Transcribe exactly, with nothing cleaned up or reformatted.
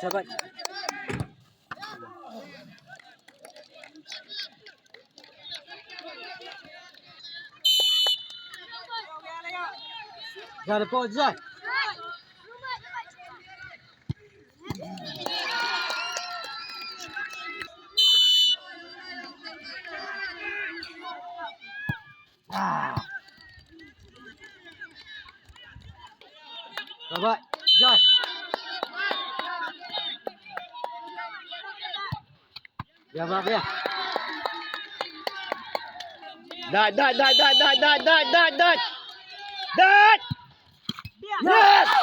Sabat. Dah dapat, Zai. Ah. Sabat, Zai. Ya, Bab, ya. Dad, dad, dad, dad. Dad! Yes!